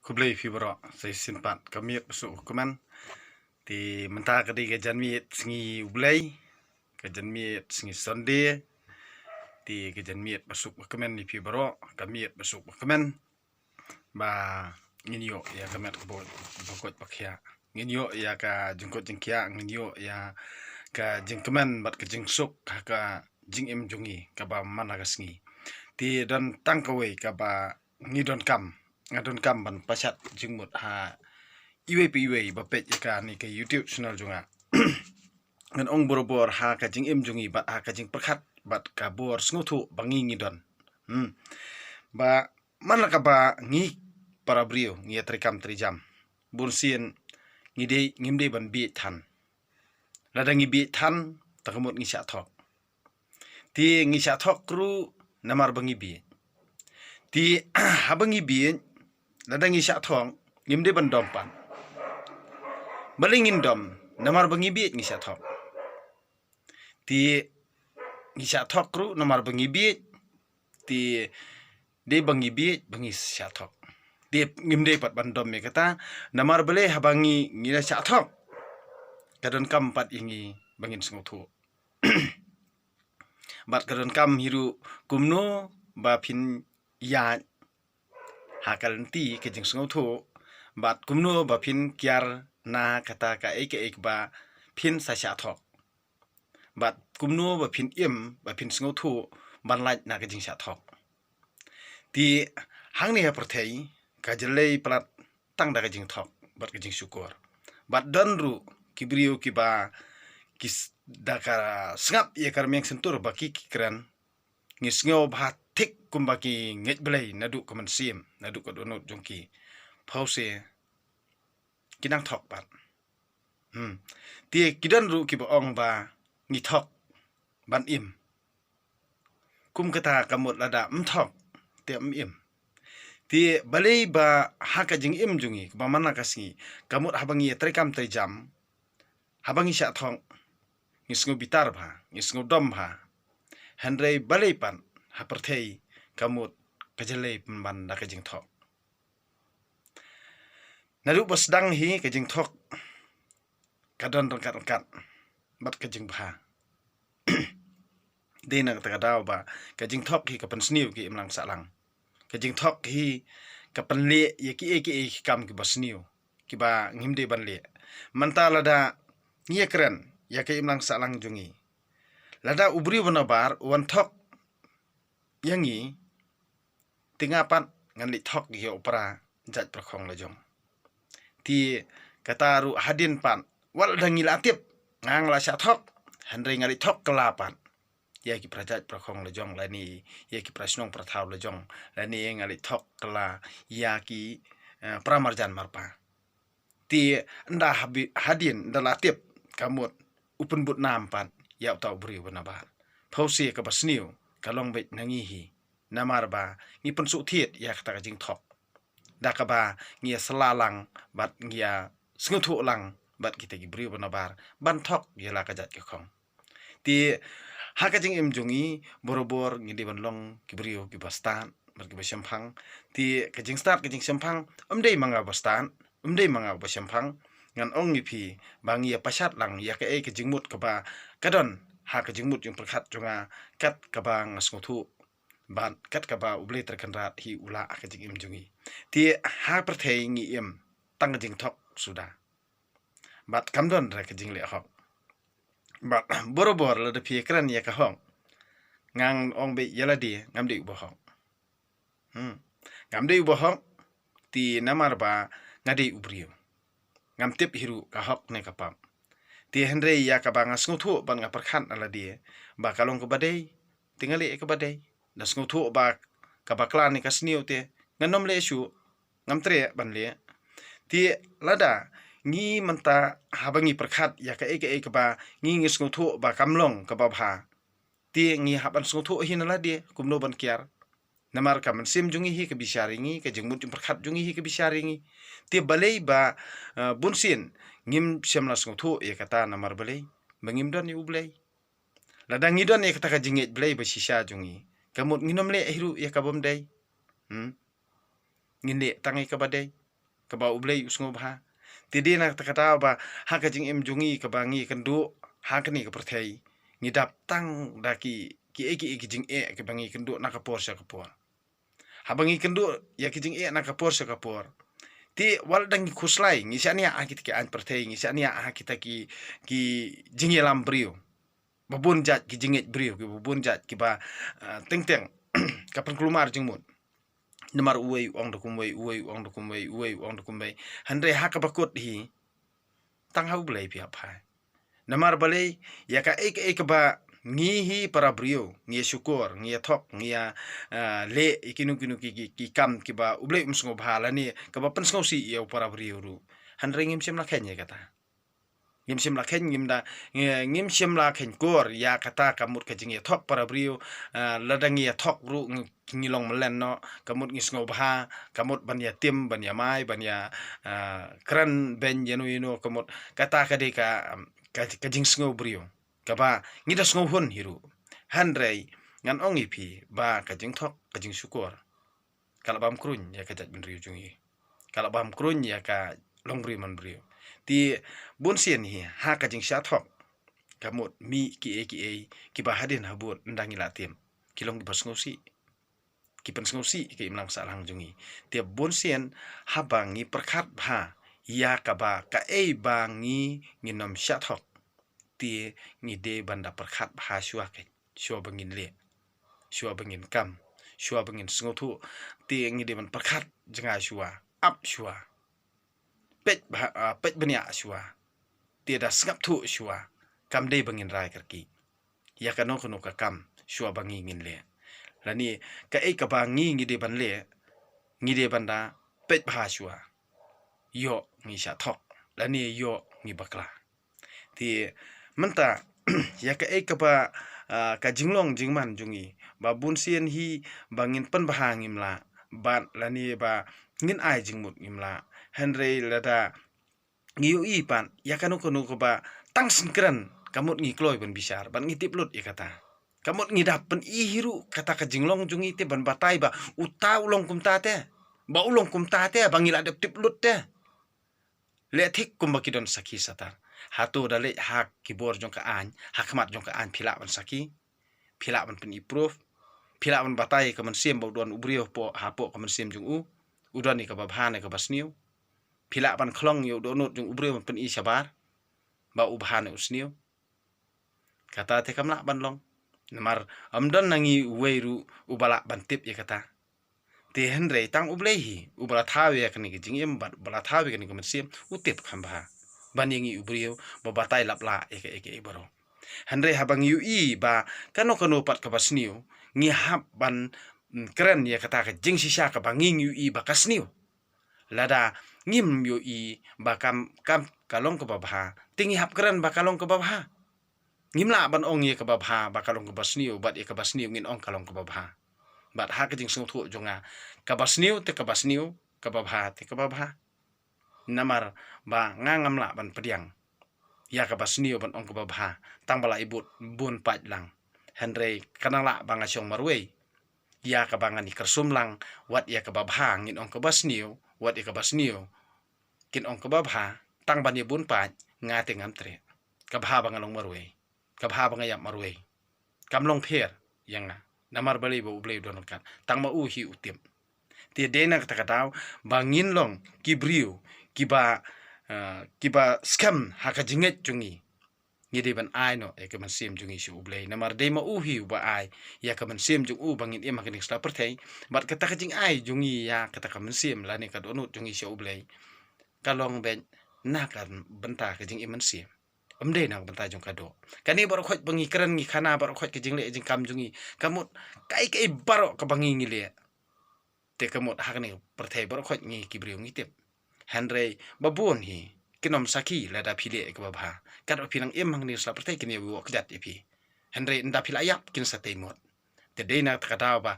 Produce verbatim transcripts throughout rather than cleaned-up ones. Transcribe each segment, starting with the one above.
Khublei phi baroh, sa shisien pat ka miet ba suk ba kmen. Te mynta ka dei ka janmiet sngi U Blei, ka janmiet sngi Sunday. Te ka janmiet ba suk ba kmen ïa phi baroh, ka miet ba suk ba kmen. Ba ngin ïoh ïa ka met ka bor, ba koit ba khiah. Ngin ïoh ïa ka jingkoit jingkhiah, ngin ïoh ïa ka jingkmen bad ka jingsuk ha ka jingim jong ngi kaba man la ka sngi. Te don tang kawei kaba ngi donkam, nga donkam ban pashat jingmut ha iwei pa iwei ba peit ïa kane ka YouTube channel jong nga. Ngan ong borabor ha ka jingim jong ngi bad ha ka jingpyrkhat bad ka bor sngewthuh ba ngi ngi don. Hmm. Ba man la kaba ngi para briew ngi ïa treikam treijam, bunsien ngi dei, ngim dei ban bieit than. Lada ngi bieit than, ta ka mut ngi shah thok. Te ngi shah thok ruh namar ba ngi bieit. Te haba ngi bieit, lada ngi shah thok, ngim dei ban dom pat. Balei ngin dom? Namar ba ngi bieit ngi shah thok. Te ngi shah thok ruh namar ba ngi bieit. Te dei ba ngi bieit ba ngi shah thok. Te ngim dei pat ban dom ïa kata, namar balei? Haba ngi, ngi la shah thok, ka donkam pat ïa ngi ba ngin sngewthuh. Bad ka donkam hi ruh kumno ba phin ïaid ha ka lynti ka jingsngewthuh, bad kumno ba phin kiar na kata kaei kaei ba phin sa shah thok. Bad kumno ba phin im, ba phin sngewthuh ban lait na ka jingshah thok. Te hangne ha pyrthei ka jyllei palat tang da ka jingthok bad ka jingshukor. Bad don ruh ki briew kiba ki s-, da ka sngap ïa ka rmiang syntur ba ki, ki kren, ngi sngew bha thik kumba ki ngeit Blei naduh ka mynsiem, naduh ka dohnud jong ki. Phewse ki nang thok pat. Hmm. Te ki don ruh kiba ong ba ngi thok ban im. Kum kata ka mut lada ym thok te ym im. Te balei ba ha ka jingim jong ngi kaba man la ka sngi, ka mut haba ngi ïa treikam treijam, haba ngi shah thok, ngi sngew bitar bha, ngi sngew dom bha. Hynrei balei pat ha pyrthei ka mut ka jyllei pynban da ka jingthok? Naduh ba sdang hi ka jingthok ka don ryngkat ryngkat bad ka jingbha. Dei na kata ka daw ba ka jingthok hi ka pynsniew ki imlang sahlang. Ka jingthok hi ka pynleh ïa kiei kiei ki kam kiba sniew, kiba ngim dei ban leh. Mynta lada ngi ïa kren ïa ka imlang sahlang jong ngi, lada u briew ba nabar u wan thok ïa ngi, te nga pat ngan leit thok ïa u para jait para khong la jong. Te kata ruh hadien pat, wat lada ngi la tip, nga nga la shah thok, hynrei nga leit thok kylla pat ïa ki para jait para khong la jong, lane ïa ki para shnong para thaw la jong, lane nga leit thok kylla ïa ki, eh, para marjan marpa. Te ynda habi-, hadien ynda la tip, ka mut u pynbud nam pat ïa uta u briew ba nabar. Phewse kaba sniew ka long beit na ngi hi, namar ba ngi pynsuk thied ïa kata ka jingthok, da kaba ngi ïa sla lang bad ngi ïa sngewthuh lang bad kita ki briew ba nabar ban thok ïa la ka jait ka khong. Te ha ka jingim jong ngi borabor ngi dei ban long ki briew kiba stad bad kiba shemphang. Te ka jingstad ka jingshemphang ym dei ma nga ba stad, ym dei ma nga ba shemphang. Ngan ong ïa phi ba ngi ïa pashat lang ïa kaei ka jingmut kaba ka don ha ka jingmut jingpyrkhat jong nga, kat kaba nga sngewthuh bad kat kaba U Blei Trai Kynrad hi u lah ha ka jingim jong ngi. Te ha pyrthei ngi im tang ka jingthok suda. Bad kam don re ka jingleh hok. Bad borabor lada phi kren ïa ka hok, ngan ong beit ïa lade ngam dei uba hok. Hmm. Ngam dei uba hok, te namar ba nga dei u briew. Ngam tip hi ruh ka hok ne ka pap. Te hynrei ïa kaba nga sngewthuh bad nga pyrkhat na lade ba ka long kaba dei, te nga leh kaba dei. Nga sngewthuh ba ka bakla ne ka sniew te ngan ym leh shuh, ngam treh ban leh. Te lada ngi mynta haba ngi pyrkhat ïa kaei kaei kaba ngi ngi sngewthuh ba kam long kaba bha, te ngi hap ban sngewthuh hi na lade kumno ban kiar. Namar ka mynsiem jong ngi hi ka bishar ïa ngi, ka jingmut jingpyrkhat jong ngi hi ka bishar ïa ngi. Te balei ba, eh, bunsien ngim shym la sngewthuh ïa kata, namar balei? Ba ngim don ïa U Blei. Lada ngi don ïa kata ka jingngeit Blei ba shisha jong ngi, ka mut ngin ym leh hi ruh ïa ka bym dei. Hmm? Ngin leh tang ïa kaba dei. kaba U Blei u sngewbha. Te dei na kata ka daw ba ha ka jingim jong ngi kaba ngi kynduh ha kane ka pyrthei, ngi dap tang da ki, ki, ki, ki jingeh kiba ngi kynduh na ka por sha ka por. Haba ngi kynduh ïa ki jingeh na ka por sha ka por, te wat la dang ngi khuslai, ngi shaniah ha kita ki aiñ pyrthei, ngi shaniah ha kita ki, ki jingïalam briew. Ba bun jait ki jingngeit briew, ki ba bun jait kiba, ah, teng teng ka pynkulmar jingmut. Namar uwei u ong da kumwei, uwei u ong da kumwei, uwei u ong da kumwei. Hynrei ha kaba kut hi, tang ha U Blei phi hap phai. Namar balei, ïa kaei kaei kaba ngi hi para briew ngi ïa shukor, ngi ïa thok, ngi ïa, ah, leh ïa kino kino ki, ki, ki kam kiba U Blei um sngewbha lane kaba pynsngewsih ïa u para briew ruh. Hynrei ngim shym la kheiñ ïa kata. Ngim shym la kheiñ, ngim da, ngi-, ngim shym la kheiñ kor ïa kata ka mut ka jingïathok para briew, ah, lada ngi ïathok ruh ngi, ngi long mlien noh, ka mut ngi sngewbha, ka mut ban ïa tim, ban ïa mai, ban ïa, ah, kren beiñ ïano ïano, ka mut kata ka dei ka, um, ka, ka jingsngew briew kaba ngi da sngewhun hi ruh. Hynrei ngan ong ïa phi ba ka jingthok, ka jingshukor ka la bam kruiñ ïa ka jaitbynriew jong ngi. Ka la bam kruiñ ïa ka longbriew manbriew. Te bunsien hi ha ka jingshah thok, ka mut mih kiei kiei kiba hadien habud ynda ngi la tip, ki long kiba sngewsih, ki pynsngewsih ïa ka imlang sahlang jong ngi. Te bunsien haba ngi pyrkhat bha ïa kaba kaei ba ngi, ngin ym shah thok, te ngi dei ban da pyrkhat bha shuwa keiñ, shuwa ba ngin leh, shuwa ba ngin kam, shuwa ba ngin sngewthuh. Te ngi dei ban pyrkhat jngai shuwa, ap shuwa, peit bha, ah, peit bniah shuwa. Te da sngap thuh shuwa, kam dei ba ngin rai kyrkieh ïa kano kano ka kam shuwa ba ngi ngin leh. Lane kaei kaba ngi, ngi dei ban leh, ngi dei ban da peit bha shuwa. Ïoh ngi shah thok lane ïoh ngi bakla. Te mynta ïa kaei kaba, ah, ka jinglong jingman jong ngi, ba bunsien hi ba ngin pynbha ngim lah, bad lane ba ngin ai jingmut ngim lah. Hynrei lada ngi ïohi pat ïa kano kano kaba tang shen kren, ka mut ngi kloi ban bishar, bad ngi tip lut ïa kata. Ka mut ngi da pyni hi ruh kata ka jinglong jong ngi te ban batai ba uta u long kumta te, ba u long kumta te, ba ngi la dep tip lut te. Leh thik kumba ki don sakhi satar. Hato da leit ha ki bor jong ka aiñ, ha khmat jong ka aiñ phi lah ban sakhi? Phi lah ban pyni proof? Phi lah ban batai ïa ka mynsiem ba u don u briew hapoh, hapoh ka mynsiem jong u, u don ïa kaba bha ne kaba sniew? Phi lah ban khlong ïa u dohnud jong u briew ban pyni shabar ba u bha ne u sniew? Kata te kam lah ban long. Namar ym don na ngi uwei ruh uba lah ban tip ïa kata. Te hynrei tang U Blei hi uba la thaw ïa kane ka jingim bad uba la thaw ïa kane ka mynsiem, u tip kham bha ban ïa ngi u briew ba batai lap lah ïa kaei kaei baroh. Hynrei haba ngi ïohi ba kano kano pat kaba sniew, ngi hap ban, mm, kren ïa kata ka jingshisha kaba ngi, ngi ïohi ba ka sniew. Lada ngim ïohi ba kam, kam ka long kaba bha, te ngi hap kren ba ka long kaba bha. Ngim lah ban ong ïa kaba bha ba ka long kaba sniew, bad ïa kaba sniew ngin ong ka long kaba bha. Bad ha ka jingsngewthuh jong nga, kaba sniew te kaba sniew, kaba bha te kaba bha. Namar ba nga ngam lah ban pdiang ïa kaba sniew ban ong kaba bha tang ba la i bud bun paid lang. Hynrei ka nang lah ba nga shong marwei ïa kaba ngan ïa kyrsum lang, wat ïa kaba bha ngin ong kaba sniew, wat ïa kaba sniew kin ong kaba bha, tang ban ïa bun paid, nga te ngam treh. Ka bha ba nga long marwei, ka bha ba nga ïap marwei, kam long pher ïa nga. Namar balei? Ba U Blei u don ryngkat, tang ma u hi u tip. Te dei na kata ka daw ba ngin long ki briew kiba, eh, kiba skhem ha ka jingngeit jong ngi. Ngi dei ban ai noh ïa ka mynsiem jong ngi sha U Blei, namar dei ma u hi uba ai ïa ka mynsiem jong u ba ngin im ha kane ka sla pyrthei. Bad kata ka jingai jong ngi ïa kata ka mynsiem lane ka dohnud jong ngi sha U Blei, ka long beit na ka bynta ka jingim mynsiem, ym dei na ka bynta jong ka doh. Kane baroh khoit ba ngi kren, ngi khana baroh khoit ka jingleh jingkam jong ngi, ka mut kaei kaei baroh kaba ngi, ngi leh, te ka mut ha kane ka pyrthei baroh khoit ngi ki briew ngi tip. Hynrei ba bun hi kin ym sakhi lada phi leh ïa kaba bha. Katba phi nang im ha kane ka sla pyrthei kin ïa wok kjat ïa phi. Hynrei ynda phi la ïap kin sa tei mut. Te dei na kata ka daw ba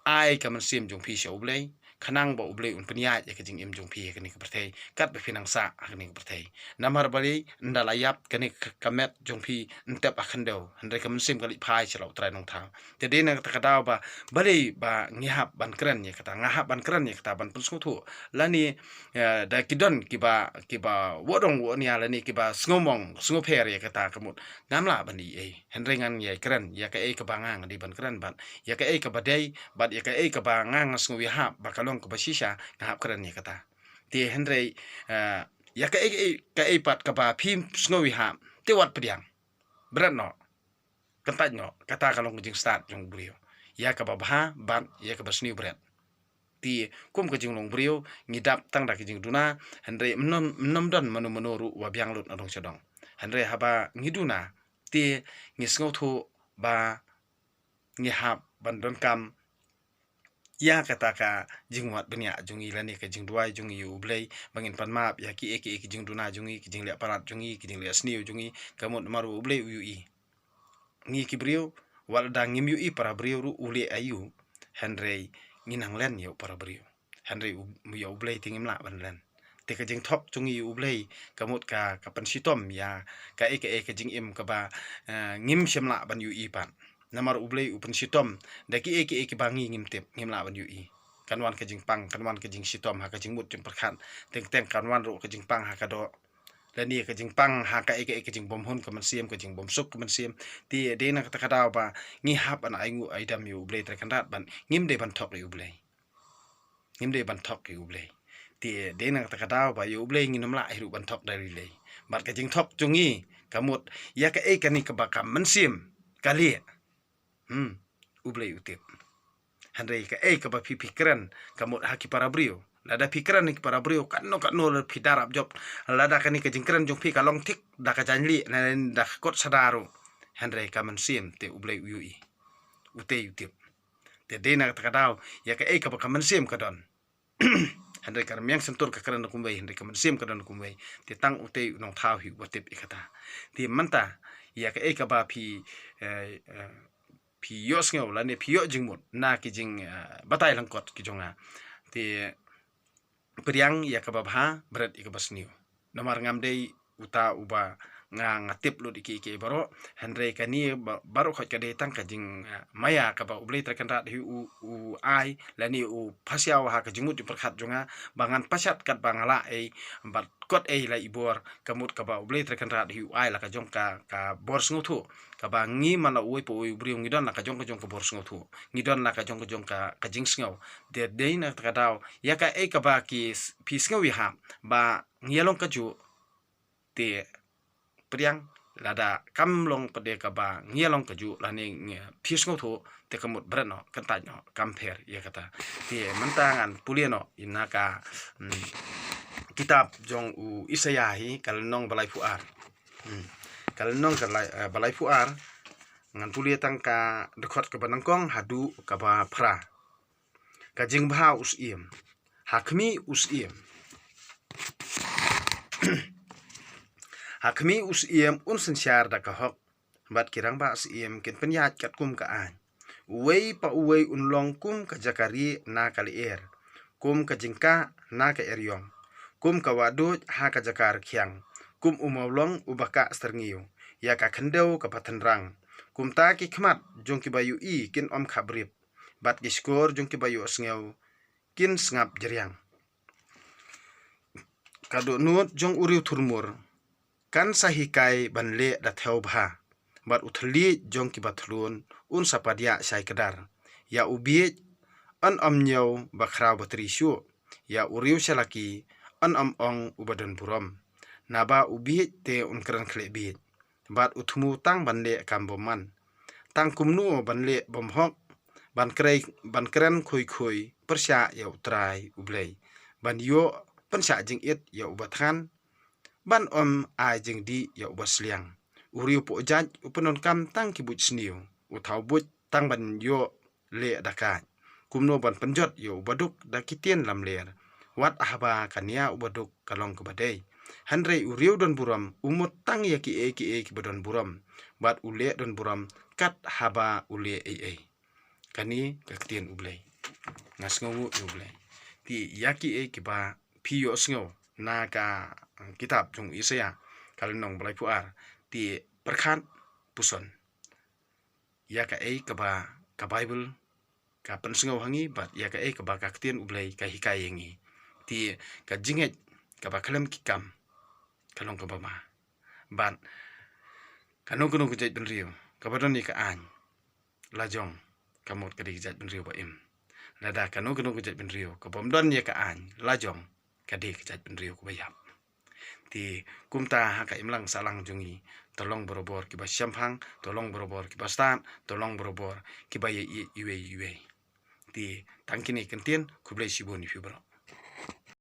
ai ka mynsiem jong phi sha U Blei, khnang ba U Blei un pynïaid ïa ka jingim jong phi ha kane ka pyrthei, katba phi nang sah ha kane ka pyrthei. Namar balei? Ynda la ïap kane ka, ka met jong phi, yn tep ha khyndew, hynrei ka mynsiem ka leit phai sha la U Trai Nongthaw. Te dei na kata ka daw ba, balei ba ngi hap ban kren ïa kata, nga hap ban kren ïa kata, ban pynsngewthuh. Lane, eh, da ki don kiba, kiba wadong wadnia, lane kiba sngewmong sngewpher ïa kata, ka mut ngam lah ban ïohi ei. Hynrei ngan ïai kren ïa kaei kaba nga nga dei ban kren bad ïa kaei kaba dei, bad ïa kaei kaba nga nga sngewïahap ba ka long kaba shisha, nga hap kren ïa kata. Te hynrei, eh, ïa kaei, kaei, kaei pat kaba phi sngewïahap, te wat pdiang. Bret noh. Kyntait noh, kata ka long ka jingstad jong u briew. Ïa kaba bha bad ïa kaba sniew bret. Te kum ka jinglong briew, ngi dap tang da ka jingduna, hynrei ym nym, ym nym don mano mano ruh uba biang lut na dong sha dong. Hynrei haba ngi duna, te ngi sngewthuh ba ngi hap ban donkam ïa kata ka jingwad bniah jong ngi, lane ka jingduwai jong ngi ïa U Blei, ba ngin pan map ïa kiei kiei ki jingduna jong ngi, ki jingleh palat jong ngi, ki jingleh sniew jong ngi, ka mut namar U Blei u ïohi. Ngi ki briew, wat lada ngim ïohi para briew ruh u leh aïu, hynrei ngi nang len ïa u para briew. Hynrei u, ïa U Blei te ngim lah ban len. Te ka jingthok jong ngi ïa U Blei, ka mut ka, ka pynshitom ïa kaei kaei ka jingim kaba, eh, ngim shym lah ban ïohi pat. Namar U Blei u pynshitom da kiei kiei kiba ngi ngim tip, ngim lah ban ïohi. Kan wan ka jingpang, kan wan ka jingshitom ha ka jingmut jingpyrkhat, teng teng kan wan ruh ka jingpang ha ka doh. Lane ka jingpang ha kaei kaei ka jingbymhun ka mynsiem, ka jingbymsuk ka mynsiem. Te dei na kata ka daw ba ngi hap ban ainguh aidam ïa U Blei Trai Kynrad bad ngim dei ban thok ïa U Blei. Ngim dei ban thok ïa U Blei. Te dei na kata ka daw ba ïa U Blei ngin ym lah hi ruh ban thok da lei lei. Bad ka jingthok jong ngi, ka mut ïa kaei kane kaba ka mynsiem ka leh, hmm, U Blei u tip. Hynrei kaei kaba phi, phi kren, ka mut ha ki para briew. Lada phi kren ha ki para briew, katno katno lada phi darap jop, lada kane ka jingkren jong phi ka long thik da ka jaiñlieh, ne da ka kot sada ruh, hynrei ka mynsiem te U Blei u ïohi. Utei u tip. Te dei na kata ka daw, ïa kaei kaba ka mynsiem ka don. Hynrei ka rmiang shyntur ka kren da kumwei, hynrei ka mynsiem ka don da kumwei. Te tang Utei U Nongthaw hi uba tip ïa kata. Te mynta, ïa kaei kaba phi, eh, eh, phi ïohsngew lane phi ïoh jingmut na ki jing, eh, batai lyngkot ki jong nga. Te pdiang ïa kaba bha, bret ïa kaba sniew. Namar ngam dei uta uba nga, nga tip lut ïa kiei kiei baroh, hynrei kane ba, baroh khoit ka dei tang ka jing, eh, maïa kaba U Blei Trai Kynrad hi u, u ai, lane u pasiaw ha ka jingmut jingpyrkhat jong nga, ba ngan pashat katba nga lah ei, bad kot ei la i bor, ka mut kaba U Blei Trai Kynrad hi u ai la ka jong ka, ka bor sngewthuh, kaba ngi man la uwei pa uwei u briew ngi don la ka jong ka jong ka bor sngewthuh, ngi don la ka jong ka jong ka, ka jingsngew. Te dei na kata ka daw, ïa kaei kaba ki s-, phi sngewïahap ba ngi ïa long kajuh, te pdiang, lada kam long pat de kaba ngi ïa long kajuh lane ngi phi sngewthuh, te ka mut bret noh, kyntait noh, kam pher ïa kata. Te mynta ngan pule noh ïa na ka, mm, kitab jong u Isaïah hi, ka lynnong ba laiphew ar. Hmm. Ka lynnong ka lai-, eh, ba laiphew ar, ngan pule tang ka dkhot kaba nyngkong haduh kaba phra. Ka jingbha u syiem. Ha khmih u syiem. Ha khmih u syiem un synshar da ka hok, bad ki rangbah syiem kin pynïaid katkum ka aiñ. Uwei pa uwei un long kum ka jaka rieh na ka lyer, kum ka jingkah na ka eriong, kum ka wahduid ha ka jaka rkhiang, kum u mawlong uba kah styrngiew ïa ka khyndew kaba tynrang. Kumta ki khmat jong kiba ïohi kin ym khapbrip, bad ki shkor jong kiba ïohsngew kin sngap jriang. Ka dohnud jong u riew thurmur kan sa hikai ban leh da thew bha, bad u thylliej jong kiba thlun un sa padiah shai kdar. Ïa u bieit yn ym ñiew ba khraw batri shuh, ïa u riew shalaki yn ym ong uba don burom. Naba u bieit te un kren khleh bieit, bad u thmu tang ban leh kam bymman. Tang kumno ban leh bymhok, ban krei, ban kren khuikhui pyrshah ïa U Trai U Blei, ban ïoh pynshah jingit ïa uba thngan, ban ym ai jingdih ïa uba sliang. U riew pohjait u pyndonkam tang ki buit sniew, u thaw buit tang ban ïoh leh da kait. Kumno ban pynjot ïa uba duk da ki tien lamler, wat haba ka nia uba duk ka long kaba dei. Hynrei u riew don burom u mut tang ïa kiei kiei kiba don burom, bad u leh don burom kat haba u leh ei ei. Kane ka ktien U Blei. Nga sngewnguh ïa U Blei. Te ïa kiei kiba phi ïohsngew na ka kitab jong u Isaïah ka lynnong ba laiphew ar, te pyrkhat puson ïa kaei kaba ka Baibl ka pynsngew ha ngi bad ïa kaei kaba ka ktien U Blei ka hikai ïa ngi. Te ka jingngeit kaba khlem ki kam ka long kaba ma. Bad kano kano ka jaitbynriew kaba don ïa ka aiñ lajong ka mut ka dei ka jaitbynriew ba im. Lada kano kano ka jaitbynriew kabym don ïa ka aiñ lajong ka dei ka jaitbynriew kaba ïap. Te kumta ha ka imlang sahlang jong ngi, to long barabor kiba shemphang, to long barabor kiba stad, to long barabor kiba ïeit iwei iwei. Te tang kine ki kyntien, khublei shibun ïa phi baroh.